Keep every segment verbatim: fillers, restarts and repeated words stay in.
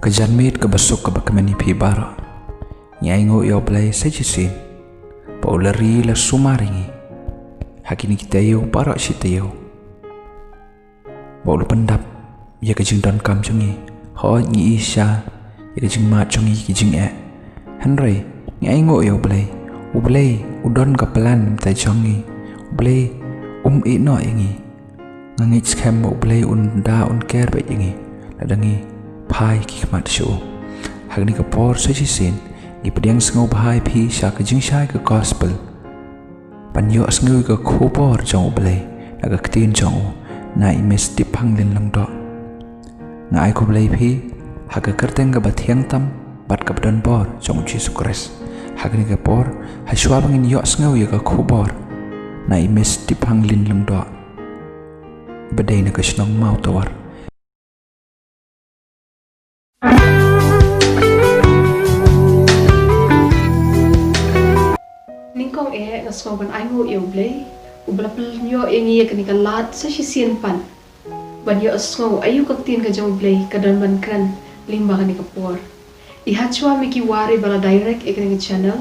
Ka janmiet kaba suk kaba kmen ïa phi baroh. Ngi ainguh ïa U Blei sa shisien ba u la ri la sumar ïa ngi ha kine ki taïew baroh shi taïew, ba u la pyndap ïa ka jingdonkam jong ngi. Hooid, ngi i sha ïa ka jingmad jong ngi, ki jingeh. Hynrei ngi ainguh ïa U Blei. U Blei u don ka plan mynta jong ngi. U Blei um ïehnoh ïa ngi. Nga ngeit skhem ba U Blei un da, un care beit ïa ngi lada ngi phai ki khmat sha u. Ha kane ka por sa shisien ngi pdiang sngewbha ïa phi sha ka jingshai ka gospel, ban ïohsngew ïa ka khubor jong U Blei na ka ktien jong u, na i Miss Diphang Lin Lyngdoh. Nga ai khublei ïa phi ha ka kyrteng kaba thiang tam bad kaba donbor jong U Jisu Khrist. Ha kane ka por, ha shuwa ba ngin ïohsngew ïa ka khubor, na i Miss Diphang Lin Lyngdoh, ba dei na ka shnong Mawtawar. Nyngkong eh nga sngew ban ainguh ïa U Blei uba la pynïoh ïa ngi ïa kane ka lad sa shisien pat ban ïohsngew aïu ka ktien ka jong U Blei ka don ban kren lyngba kane ka por. I hashwa me ki wari ba la direct ïa kane ka channel,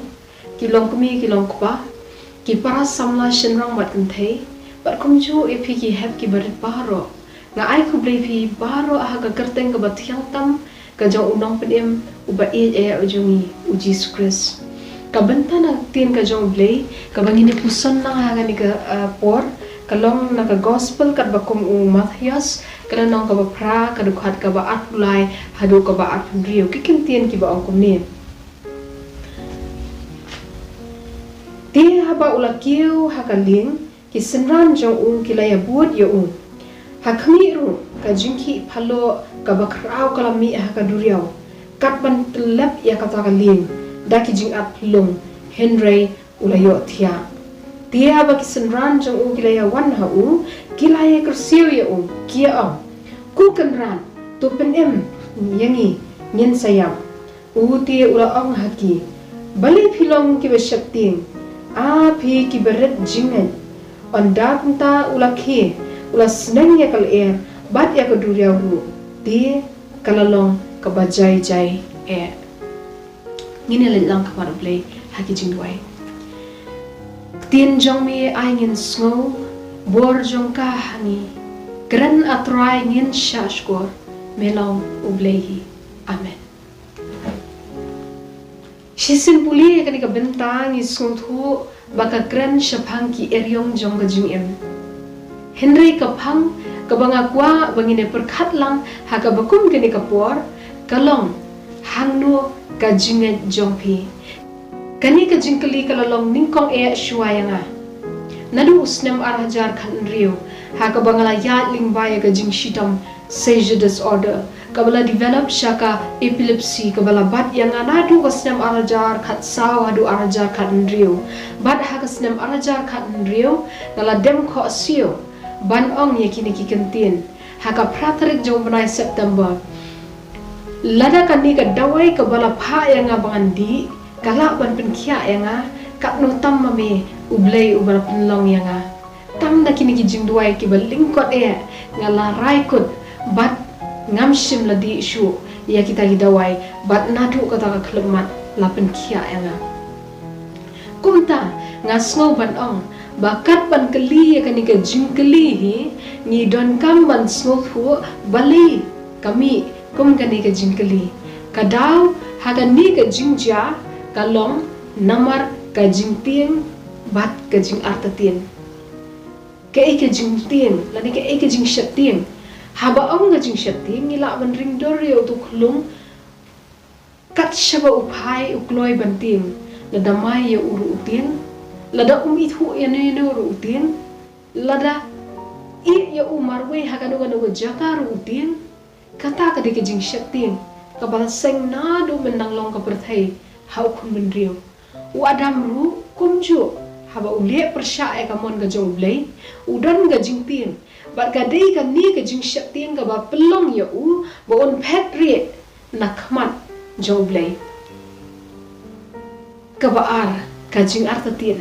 ki longkmie ki longkpa, ki para samla shynrang bad kynthei, bad kumjuh ïa phi ki hep ki barit baroh. Nga ai khublei ïa phi baroh ha ka kyrteng kaba thiang tam ka jong U Nongpynim uba ïeit eh u jong ngi, U Jisu Khrist. Ka bynta na ka ktien ka jong U Blei kaba ngin ïa puson lang ha kane ka, ah, por, ka long na ka gospel katba kum u Mathaios, ka lynnong kaba phra, ka dkhot kaba arphew lai haduh kaba arphew hynriew. Ki kyntien kiba ong kumne. Te haba u la kiew ha ka lieng, ki synran jong u ki la ïabud ïa u. Ha khmih ruh ka jingkhih phalloh kaba khraw ka la mih ha ka duriaw, kat ban tyllep ïa kata ka lieng da ki jingat phyllung, hynrei u la ïohthiah. Te haba ki synran jong u ki la ïawan ha u, ki la ïakyrsiew ïa u, ki ïa ong, Ko Kynrad, to pynim ïa ngi, ngin sa ïap. U te u la ong ha ki, Balei phi long kiba sheptieng, a phi kiba rit jingngeit? Ynda kumta u la khie, u la sneng ïa ka lyer bad ïa ka duriaw ruh, te ka la long kaba jai jai eh. Ngin ïa leit lang khmat U Blei ha ki jingduwai. Ktien jong me ai ngin sngew bor jong ka ha ngi. Kren, A Trai, ngin shah shkor, me long U Blei hi. Amen. Shisien pule ïa kane ka bynta ngi sngewthuh ba ka kren shaphang ki eriong jong ka jingim. Hynrei ka phang kaba nga kwah ba ngin ïa pyrkhat lang ha kaba kum kane ka por, ka long, hangno ka jingngeit jong phi? Kane ka jingkylli ka la long nyngkong eh shuwa ïa nga. Naduh u snem ar hajar khathynriew, ha kaba nga la ïaid lyngba ïa ka jingshitom seizure disorder, kaba la develop sha ka epilepsy, kaba la bat ïa nga naduh ka snem ar hajar khatsaw haduh ar hajar khathynriew. Bad ha ka snem ar hajar khathynriew nga la dem khohsiew ban ong ïa kine ki kyntien ha ka phra tarik jong u bnai September. Lada kane ka dawai kaba la phah ïa nga ba ngan dih ka lah ban pynkhiah ïa nga, katno tam ma me U Blei uba la pynlong ïa nga. Tang da kine ki jingduwai kiba lyngkot eh nga la rai kut bad ngam shym la dih shuh ïa kita ki dawai, bad naduh kata ka khyllipmat la pynkhiah ïa nga. Kumta nga sngew ban ong ba kat ban kylli ïa kane ka jingkylli hi, ngi donkam ban sngewthuh balei ka mih kum kane ka jingkylli. Ka daw ha kane ka jingjia ka long namar ka jingtieng bad ka jingartatien. Kaei ka jingtieng lane kaei ka jingsheptieng? Haba ong ka jingsheptieng, ngi lah ban ring dur ïa uto u khyllung kat shaba u phai u kloi ban tieng. Lada mai ïa u ruh u tieng, lada um ithuh ïano ïano ruh u tieng, lada ïeh ïa u marwei ha kano kano ka jaka ruh u tieng. Kata ka dei ka jingsheptieng kaba la seng naduh mynnanglong ka pyrthei ha u khun bynriew. U Adam ruh kumjuh, haba u leh pyrshah ïa ka mon ka jong U Blei, u don ka jingtieng. Bad ka dei kane ka jingsheptieng kaba pynlong ïa u ba un phet rieh na khmat jong U Blei. Kaba ar, ka jingartatien.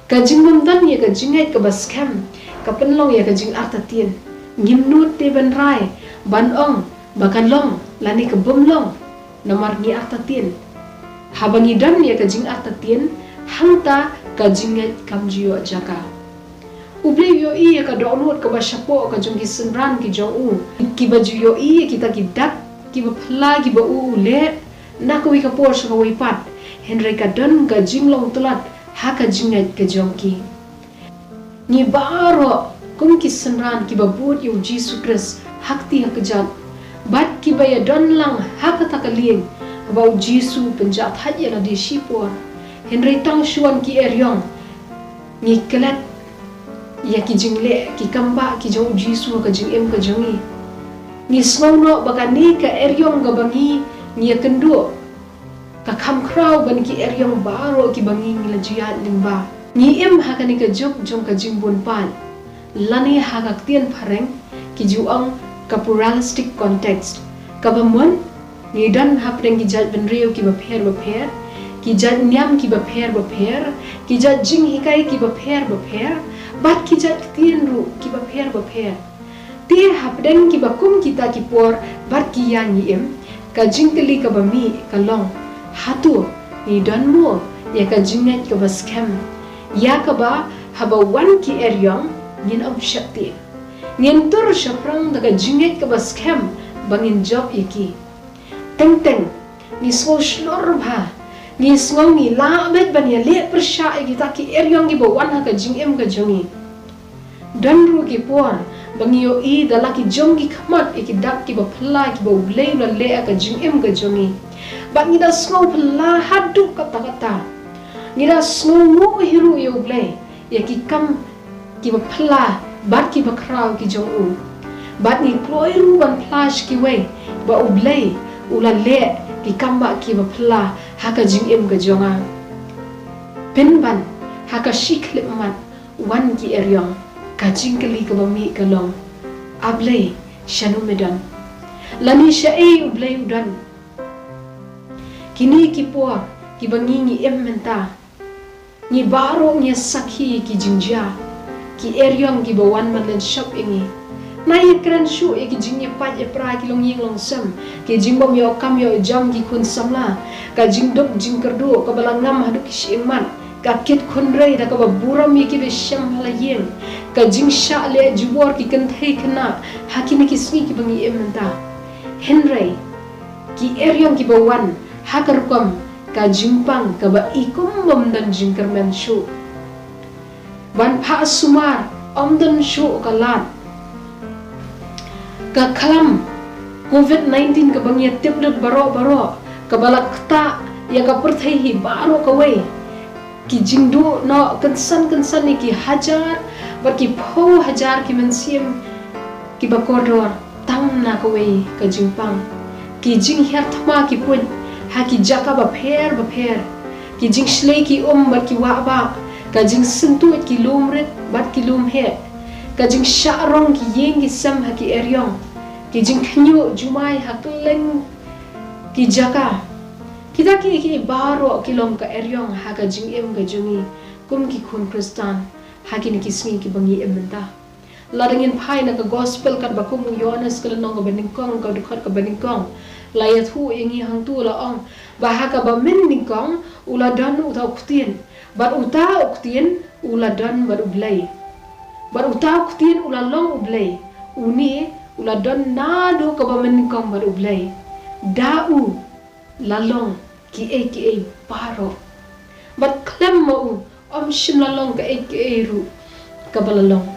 Ka jingbym don ïa ka jingngeit kaba skhem ka pynlong ïa ka jingartatien. Ngim nud te ban rai ban ong ba ka long lane ka bym long. Namar ngi artatien. Haba ngi don ïa ka jingartatien, hangta ka jingngeit kam ju ïoh jaka. U Blei u ïohi ïa ka dohnud kaba shapoh ka jong ki synran ki jong u, kiba ju ïohi ïa kita ki dak kiba phylla kiba u u leh na kawei ka por sha kawei pat, hynrei ka don ka jinglong tlot ha ka jingngeit ka jong ki. Ngi baroh kum ki synran kiba bud ïa u Jisu Khrist ha kti ha kjat, bad kiba ïadon lang ha kata ka lieng ba u Jisu u pynjah thait ïa lade shipor. Hynrei tang shuh wan ki eriong, ngi klet ïa ki jingleh ki kambah ki jong u Jisu ha ka jingim ka jong ngi. Ngi sngew noh ba kane ka eriong kaba ngi, ngi ïakynduh, ka kham khraw ban ki eriong baroh kiba ngi, ngi la ju ïaid lyngba. Ngi im ha kane ka juk jong ka jingbun paid, lane ha ka ktien phareng ki ju ong ka pluralistic context, kaba mon ngi don hapdeng ki jait bynriew kiba pher bapher, ki jait niam kiba pher bapher, ki jait jinghikai kiba pher bapher, bad ki jait ktien ruh kiba pher bapher. Te hapdeng kiba kum kita ki por bad ki ïa ngi im, ka jingkylli kaba mih ka long, hato ngi don mo ïa ka jingngeit kaba skhem, ïa kaba haba wan ki eriong ngin ym sheptieng? Ngin tur shaphrang da ka jingngeit kaba skhem ba ngin jop ïa ki. Teng teng, ngi sngew shlur bha, ngi sngew ngi lah beit ban ïaleh pyrshah ïa kita ki eriong kiba wan ha ka jingim ka jong ngi. Don ruh ki por ba ngi ïohi da la ki jong ki khmat ïa ki dak kiba phylla kiba U Blei u la leh ha ka jingim ka jong ngi. Bad ngi da sngew phylla haduh katta katta. Ngi da sngew nguh hi ruh ïa U Blei ïa ki kam kiba phylla bad kiba khraw ki jong u. Bad ngi kloi ruh ban phylla sha kiwei ba U Blei u la leh ki kambah kiba phylla ha ka jingim ka jong nga. Pynban ha ka shi khyllipmat wan ki eriong, ka jingkylli kaba mih ka long, A Blei, shano me don? Lane shaei U Blei u don? Kine ki por kiba ngi, ngi im mynta, ngi baroh ngi sakhi ki jingjia, ki eriong kiba wan ban lynshop ïa ngi. Ngi ïakren shuh ïa ki jingïapait ïapra, ki longïing longsem, ki jingbym ïoh kam ïoh jam ki khun samla, ka jingduk jingkyrduh kaba la ngam haduh ki shyieng mat, ka kit khun rei da kaba burom ïa kiba shem ha la ïing, ka jingshah leh jubor ki kynthei khynnah ha kine ki sngi kiba ngi im mynta. Hynrei ki eriong kiba wan ha ka rukom ka jingpang kaba i kum bym don jingkyrmen shuh. Ban phah sumar ym don shuh ka lad. Ka khlam Covid nineteen kaba ngi ïa tip lut baroh baroh, kaba la ktah ïa ka pyrthei hi baroh kawei. Ki jingduh noh kynsan kynsan ïa ki hajar bad ki phew hajar ki mynsiem kiba kordor tang na kawei ka jingpang. Ki jinghiar thma ki puit ha ki jaka bapher bapher. Ki jingshlei ki um bad ki wah bah. Ka jingsyntuid ki lum rit bad ki lum heh. Ka jingshah rong ki ïing ki sem ha ki eriong. Ki jingkhynñiuh jumai ha kylleng ki jaka. Kita kiei kiei baroh ki long ka eriong ha ka jingim ka jong ngi kum ki khun Khristan ha kine ki sngi kiba ngi im mynta. Lada ngin phai na ka gospel katba kum u Ïoannis ka lynnong kaba nyngkong, ka dkhot kaba nyngkong, la ïathuh ïa ngi hangto, la ong ba ha kaba mynnyngkong u la don uta u Ktien, bad uta u Ktien u la don bad U Blei, bad uta u Ktien u la long U Blei. Une u la don naduh kaba mynnyngkong bad U Blei. Da u la long kiei kiei baroh, bad khlem ma u ym shym la long kaei kaei ruh kaba la long.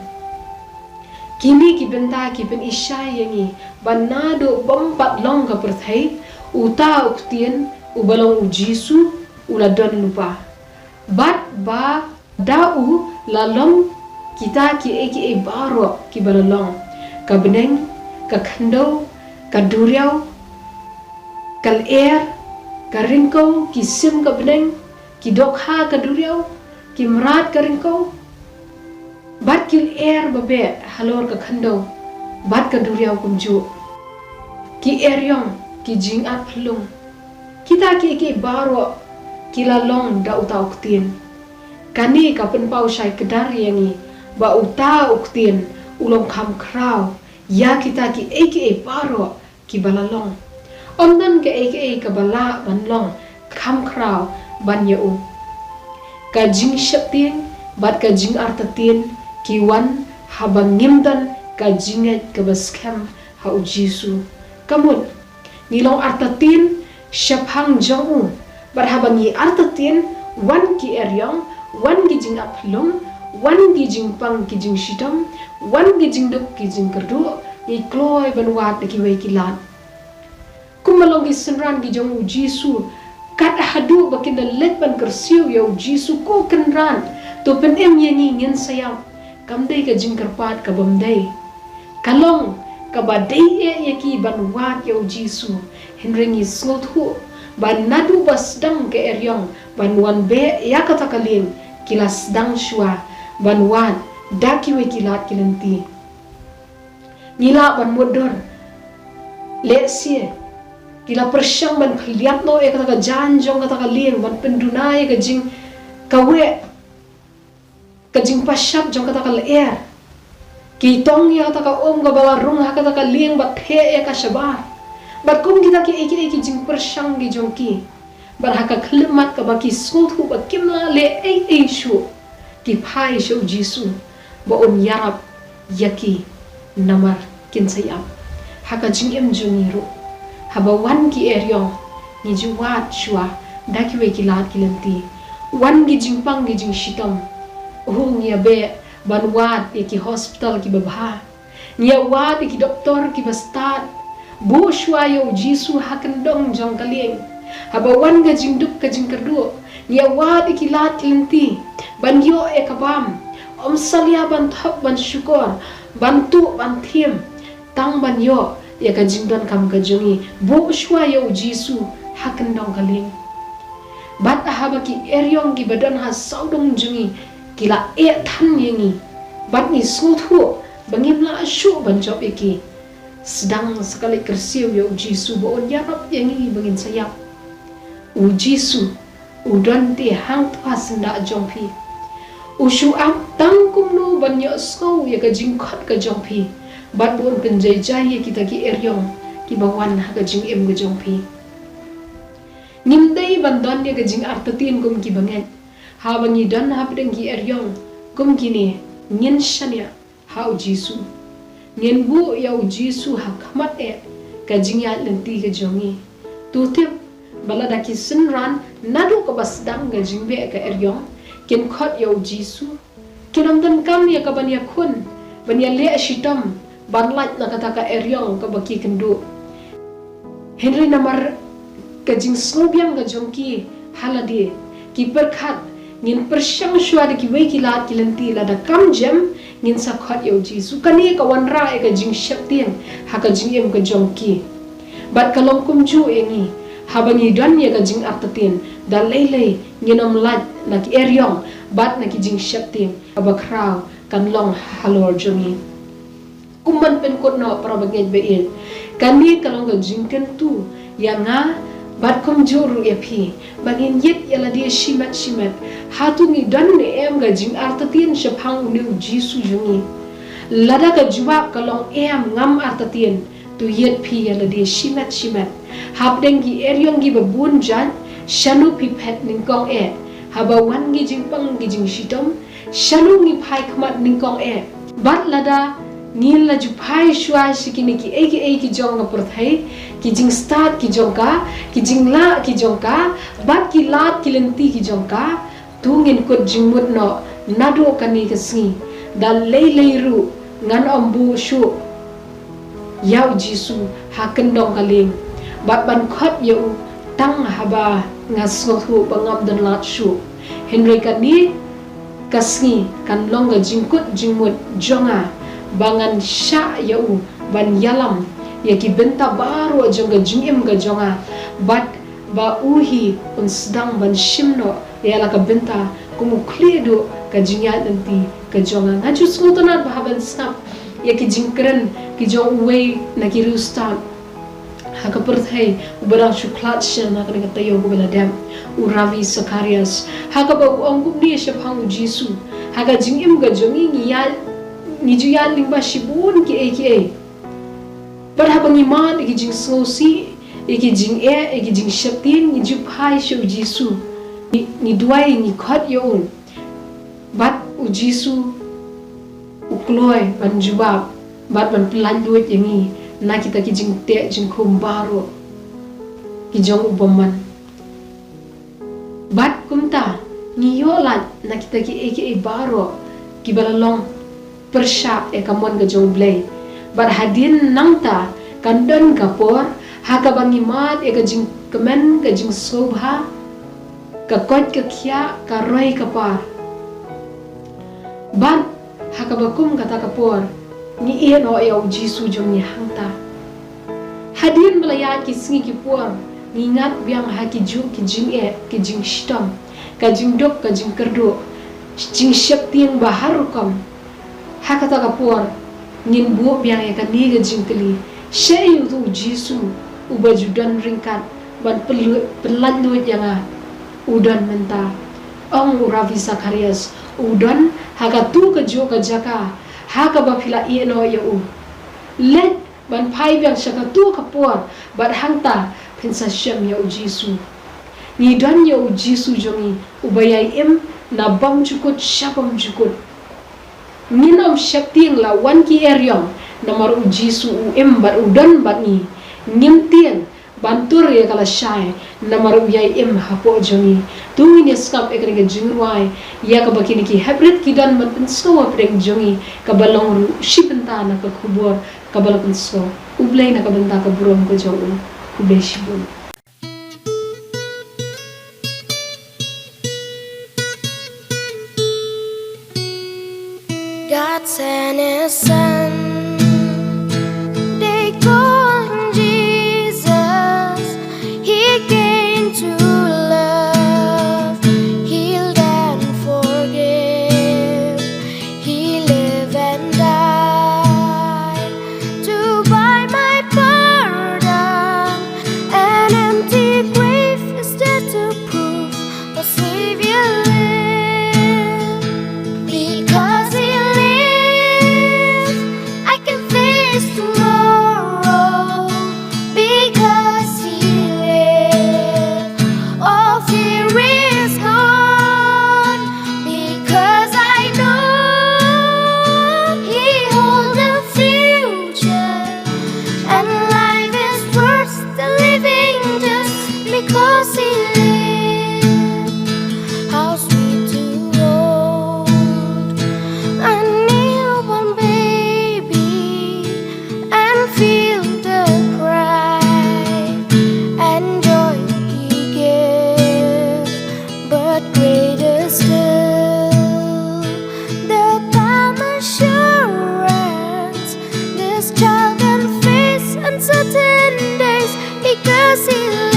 Kine ki bynta ki pyni shai ïa ngi ba naduh bym pat long ka pyrthei, uta u Ktien uba long u Jisu u la don lypa. Bad ba da u la long kita kiei kiei baroh kiba la long, ka bneng, ka khyndew, ka duriaw, ka lyer, ka ryngkew, ki sim ka bneng, ki dohkha ka duriaw, ki mrad ka ryngkew, bad ki lyer ba beh halor ka khyndew bad ka duriaw kumjuh, ki eriong, ki jingat phyllung. Kita kiei kiei baroh ki la long da uta u Ktien. Kane ka pynpaw shai kdar ïa ngi ba uta u Ktien u long kham khraw ïa kita kiei kiei baroh kiba la long. Ym don kaei kaei kaba lah ban long kham khraw ban ïa u. Ka jingsheptieng bad ka jingartatien ki wan haba ngim don ka jingngeit kaba skhem ha U Jisu. Kamut, ngi long artatien shaphang jong u. Bad haba ngi artatien, wan ki eriong, wan ki jingap phlung, wan ki jingpang ki jingshitom, wan ki jingduk ki jingkyrduh, ngi kloi ban wad da kiwei ki lad. Kumba long ki synran ki jong U Jisu, kat haduh ba kin da leit ban kyrsiew ïa U Jisu, ko Kynrad, to pynim ïa ngi, ngin sa ïap. Kam dei ka jingkyrpad ka bym dei. Ka long kaba dei eh ïa ki ban wad ïa U Jisu. Hynrei ngi sngewthuh ba naduh ba sdang ka eriong ban wan beh ïa kata ka lieng, ki la sdang shuwa ban wad da kiwei ki lad ki lynti. Ngi lah ban mutdur, lehse ki la pyrshang ban khylliat noh ïa kata ka jaiñ jong kata ka lieng, ban pynduna ïa ka jingkaweh, ka jingpashap jong kata ka lyer. Ki tong ïa kata ka um kaba la rung ha kata ka lieng bad theh ïa ka shabar. Bad kum kita kiei kiei ki jingpyrshang ki jong ki, bad ha ka khyllipmat kaba ki sngewthuh ba kim lah leh ei ei shuh, ki phai sha U Jisu ba un ïarap ïa ki, namar kin sa ïap. Ha ka jingim jong ngi ruh, haba wan ki eriong, ngi ju wad shuwa da kiwei ki lad ki lynti. Wan ki jingpang ki jingshitom, oh, ngi ïa beh ban wad ïa ki hospital kiba bha. Ngi ïa wad ïa ki doktor kiba stad. Buh shuwa ïa U Jisu ha kyndong jong ka lieng. Haba wan ka jingduk ka jingkyrduh, ngi ïa wad ïa ki lad ki lynti ban ïoh ïa ka bam. Ym salia ban thop ban shukor, ban tuh ban thiem, tang ban ïoh ïa ka jingdonkam ka jong ngi. Buh shuwa ïa U Jisu ha kyndong ka lieng. Bad haba ki eriong kiba don ha sawdong jong ngi ki la eh than ïa ngi, bad ngi sngewthuh ba ngim lah shuh ban jop ïa ki, sdang sa ka leit kyrsiew ïa U Jisu ba un ïarap ïa ngi ba ngin sa ïap. U Jisu u don te hangto ha syndah jong phi. U shu ap tang kumno ban ïohsngew ïa ka jingkhot ka jong phi, bad ba un pynjai jai ïa kita ki eriong kiba wan ha ka jingim ka jong phi. Ngim dei ban don ïa ka jingartatien kum ki bangeit. Haba ngi don hapdeng ki eriong kum kine, ngin shaniah ha U Jisu. Ngin buh ïa U Jisu ha khmat eh ka jingïaid lynti ka jong ngi. To tip ba lada ki synran naduh kaba sdang ka jingbeh ka eriong kin khot ïa U Jisu, kin ym donkam ïa ka ban ïakhun, ban ïaleh shitom, ban lait na kata ka eriong kaba ki kynduh. Hynrei namar ka jingsngewbiang ka jong ki ha lade, ki pyrkhat, ngin pyrshang shuwa da kiwei ki lad ki lynti, lada kam jem ngin sa khot ïa U Jisu. Kane ka wanrah ïa ka jingsheptieng ha ka jingim ka jong ki. Bad ka long kumjuh ïa ngi, haba ngi don ïa ka jingartatien, da lei lei ngin ym lait na ki eriong bad na ki jingsheptieng kaba khraw kan long halor jong ngi. Kum ban pynkut noh, para bangeit ba ïeit, kane ka long ka jingkyntu ïa nga bad kumjuh ruh ïa phi, ba ngin ïit ïa lade shimet shimet. Hato ngi don ne em ka jingartatien shaphang une U Jisu jong ngi? Lada ka jubab ka long em, ngam artatien, to ïit phi ïa lade shimet shimet. Hapdeng ki eriong kiba bun jait, shano phi phet nyngkong eh? Haba wan ki jingpang ki jingshitom, shano ngi phai khmat nyngkong eh? Bad lada ngi la ju phai shuwa sha kine kiei kiei ki jong ka pyrthei, ki jingstad ki jong ka, ki jinglah ki jong ka, bad ki lad ki lynti ki jong ka, to ngin kut jingmut noh naduh kane ka sngi. Da lei lei ruh ngan ym buh shuh ïa U Jisu ha kyndong ka lieng, bad ban khot ïa u tang haba nga sngewthuh ba ngam don lad shuh. Hynrei kane ka sngi kan long ka jingkut jingmut jong nga, ba ngan shah ïa u ban ïalam ïa ki bynta baroh jong ka jingim ka jong nga, bad ba u hi un sdang ban shim noh ïa la ka bynta kum u khlieh duh ka jingïaid lynti ka jong nga. Nga ju sngewtynnat ba haba ngan sngap ïa ki jingkren ki jong uwei na ki riewstad ha ka pyrthei uba dang shu khlad shen ha kane ka taïew kaba la dep, u Ravi Zacharias, ha kaba u ong kumne shaphang U Jisu: Ha ka jingim ka jong ngi, ngi ïaid, ngi ju ïaid lyngba shibun kiei kiei. Bad haba ngi mad ïa ki jingsngewsih, Ïa ki jingeh, ïa ki jingsheptieng ngi ju phai sha u Jisu. Ngi, ngi duwai, ngi khot ïa u. Bad u Jisu u kloi ban jubab bad ban pyllait luid ïa ngi na kita ki jingteh jingkhum baroh ki jong u bymman. Bad kumta ngi ïoh lait na kita kiei kiei baroh kiba la long pyrshah ïa ka mon ka jong u Blei. Bad hadien nangta kan don ka por ha kaba ngi mad ïa ka jingkmen, ka jingsngewbha, ka koit ka khiah, ka roi ka par. Bad ha kaba kum kata ka por ngi ïehnoh ïa u Jisu jong ngi hangta. Hadien ba la ïaid ki sngi ki por ngi ngat biang ha ki juh ki jingeh, ki jingshitom, ka jingduk, ka jingkyrduh, jingsheptieng ba har rukom. Ha kata ka por ngin buh biang ïa kane ka jingkylli, shaei uto u Jisu uba ju don ryngkat ban pynlu-, pyllait luid ïa nga? U don mynta, ong u Ravi Zacharias. U don ha kato ka juh ka jaka ha kaba phi la ïehnoh ïa u. Leit ban phai biang sha kato ka por bad hangta phin sa shem ïa u Jisu. Ngi don ïa u Jisu jong ngi uba ïai im na bymjukut sha bymjukut. Ngin ym sheptieng la wan ki eriong, namar u Jisu u im bad u don bad ngi. Ngim tieng ban tur ïa ka lashai, namar u ïai im hapoh jong ngi. To ngin ïa sngap ïa kane ka jingrwai ïa kaba kine ki heprit ki don ban pynsngew hapdeng jong ngi, kaba long ruh shi bynta na ka khubor kaba la pynsngew. U Blei na ka bynta ka burom ka jong u. Khublei shibun. God sent his son. They call him Jesus. He came to love, heal and forgive. He lived and died to buy my pardon. An empty grave is there to prove a Savior lives. Because he lives, I can face tomorrow. Because he lives, all fear is gone. Because I know he holds the future, and life is worth the living just because he lives. How sweet to hold a newborn baby and feel the pride and joy he gives. But greater still, the calm assurance this child can face uncertain days because he lives.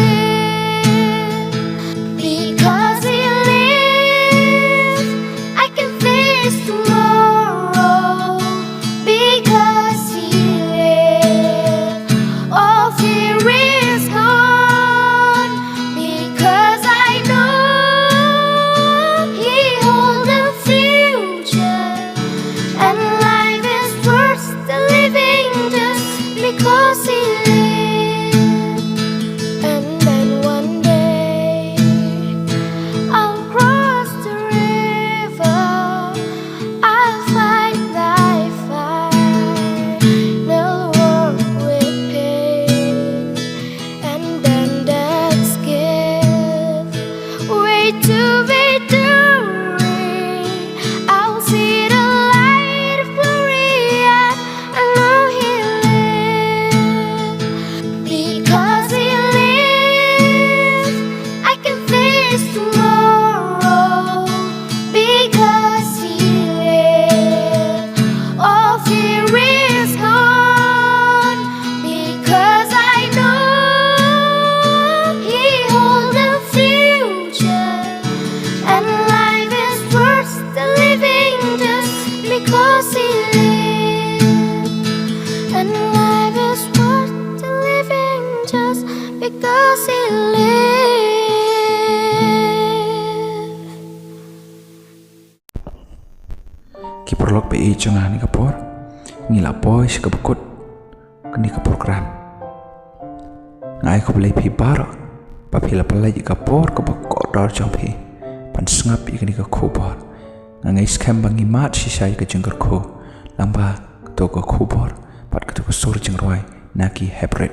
Because he lives, I can face tomorrow. Because he lives, all fear is gone. Because I know he holds the future, and life is worth the living just because he lives. And then one day I'll cross the river, I'll fight thy fight, they'll walk with pain, and then death's give way to victory. I'll see the light of glory, and I know he lives. Because he lives, I can face tomorrow. Because he lives, all fear is gone. Because I know he holds the future, and life is worth the living just because he lives. And life is worth the living just because he lives. Ki paralok ba ïeit jong nga, ha kane ka por ngi la poi sha kaba kut kane ka program. Nga ai khublei phi baroh ba phi la pynlait ïa ka por kaba kordor jong phi ban sngap ïa kane ka khubor. Nga ngeit skhem ba ngi mad shisha ïa ka jingkyrkhu lyngba kato ka khubor bad kato ka sur jingrwai na ki Hebru.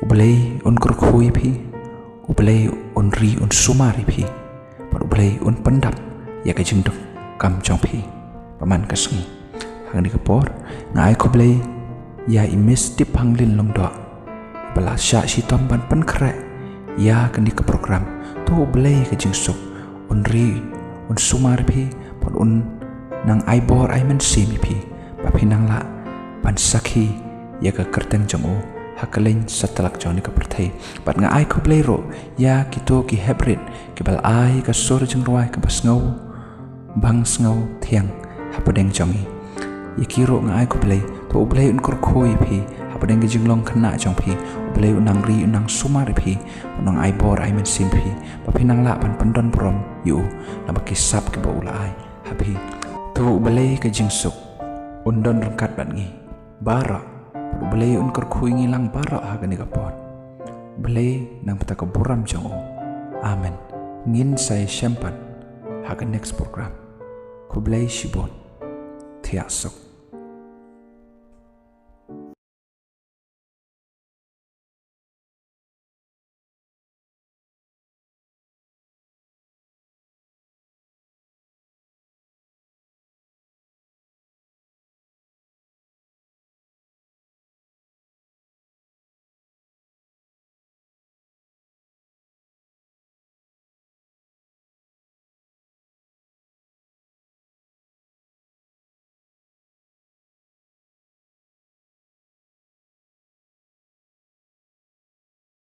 U Blei un kyrkhu ïa phi, U Blei un ri un sumar ïa phi, bad U Blei un pyndap ïa ka jingdonkam jong phi ba man ka sngi. Ha kane ka por nga ai khublei ïa i Miss Tiphanglin Lyngdoh ba la shah shitom ban pynkhreh ïa kane ka program. To U Blei ka jingsuk un ri un sumar ïa phi bad un nang ai bor ai mynsiem ïa phi ba phin nang lah ban sakhi ïa ka kyrteng jong u ha kylleng satlak jong kane ka pyrthei. Bad nga ai khublei ruh ïa kito ki Hebru kiba la ai ka sur jingrwai kaba sngewbang sngewthiang hapdeng jong ngi. Ïa ki ruh nga ai khublei. To U Blei un kyrkhu ïa phi hapdeng ka jinglong khynnah jong phi. U Blei un nang ri un nang sumar ïa phi, un nang ai bor ai mynsiem ïa phi ba phin nang lah ban pyndon burom ïa u lyngba ki sap kiba u la ai ha phi. To U Blei ka jingsuk un don ryngkat bad ngi baroh. Bad U Blei un kyrkhu ïa ngi lang baroh ha kane ka por. U Blei nang pyntha ka burom jong u. Amen. Ngin sa ïashem pat ha ka next program. Khublei shibun. Thiah suk.